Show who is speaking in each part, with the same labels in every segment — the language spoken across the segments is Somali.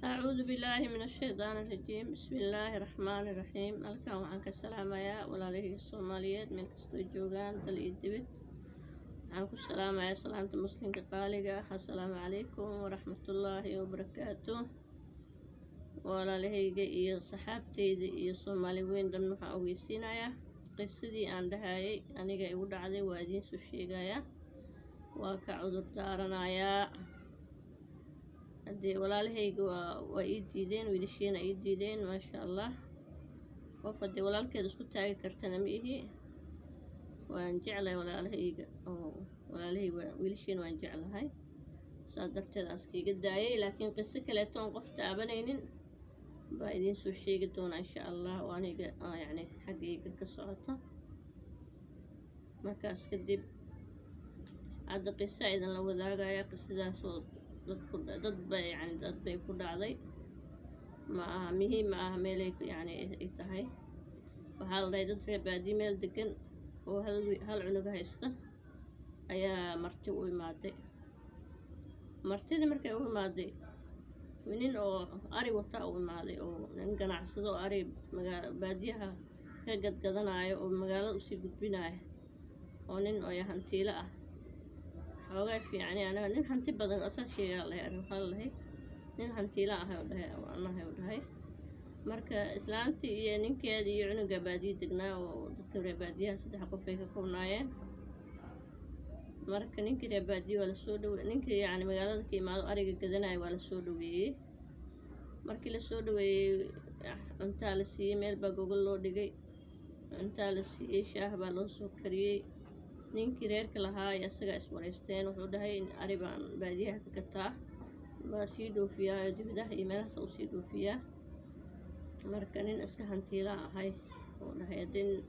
Speaker 1: Acuudu billaahi min ashaydaani rajiim. Bismillaahi raxmaani raxiim. Halkan waxaan ka salaamayaa walaalahayga Soomaaliyeed meel kastoo joogaan, dal iyo dibad. Waxaan ku salaamayaa salaanta Muslimka qaaliga ah. Assalaamu calaykum waraxmatullaahi wabarakaatu. Walaalahayga iyo saxaabteyda iyo Soomaali weyn dhan waxaan ogeysiinayaa qisadii aan dhahayay aniga igu dhacday. Waa idiin soo sheegayaa, waa ka cudur daaranayaa haddii walaalahayga waa ii diideen, wiilashiina ii diideen. Maasha Allah, qof haddii walaalkeed isku taagi kartana ma ihi. Waan jeclahay walaalahayga oo walaalahayga wiilashiina waan jeclahay, saas darteed aan iskiiga daayay. Laakiin qiso kaleeto oon qof taabanaynin baa idiin soo sheegi doonaa, insha Allah, oo aniga yacni xaggayga ka socota. Markaas kadib hadda qisa idinla wadaagaya, qisadaasoo dadku dad bay yacni dad bay ku dhacday. Ma aha muhiim, ma aha meelay yacni ay tahay. Waxaa la dhahay dad reer baadiye meel degan oo hal cunug haysta ayaa marti u imaaday. Martidii markay u imaaday, nin oo ari wata u imaaday, oo nin ganacsado oo ari baadiyaha ka gadgadanaayo oo magaalada usii gudbinayo, oo nin oo hantiilo ah, xoogaa fiicani anaga, nin hanti badan asaa sheegaa lahay. Waxaa la dhahay nin hantiilo ah oo dhahay anahay u dhahay. Marka islaantii iyo ninkeedii iyo cunuga baadiye degnaa oo dadka reer baadiyaha saddex qof ay ka koobnaayeen. Marka ninkii reer baadiye waa lasoo dhawe, ninkii yacni magaalada ka imaado ariga gadanaya waa lasoo dhaweeyey. Markii lasoo dhaweeyey, cuntaa la siiyey, meel baa gogol loo dhigay, cuntaa la siiyey, shaah baa loo soo kariyey. Ninkii reerka lahaa iyo isagaa iswareysteen. Wuxuu dhahay, "Ari baan baadiyaha ka gataa, waa sii dhoofiyaa, dibadaha iyo meelahaas usii dhoofiyaa." Marka nin iska hantiila ahay oo dhahay. Haddii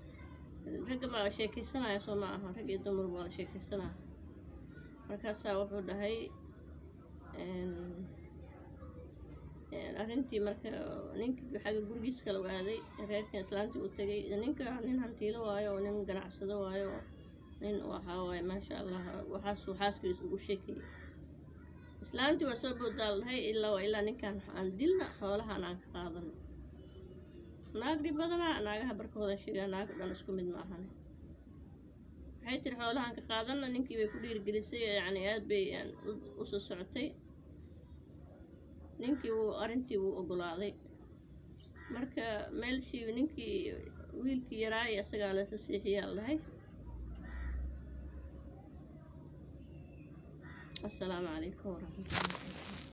Speaker 1: ragga baa sheekeysanaya, soo ma aha? Rag iyo dumar waa la sheekeysanaya. Markaasaa wuxuu dhahay arrintii. Marka ninkii xagga gurigiis kale u aaday, reerkan islaantii u tegay. Ninka nin hantiilo waayo oo nin ganacsado waayo oo nin waxaa waaye, maasha Allah. Waxaas waxaaskii ugu sheekeeyey. Islaantii waa soo boodaa, la dhahay, "Ilaa waa ilaa ninkan aan dilna, xoolahan aan ka qaadano." Naag dhib badanaa, naagaha barkooda sheegaa, naago dhan isku mid ma ahane. Waxay tiri, "Xoolahan ka qaadana." Ninkii bay ku dhiirigelisay, yacni aad bay usoo socotay. Ninkii wuu arrintii wuu ogolaaday. Marka meelshii ninkii wiilkii yaraa iyo isagaa lasla seexiyaa, la dhahay. Assalaamu calaykum waraxmatullahi.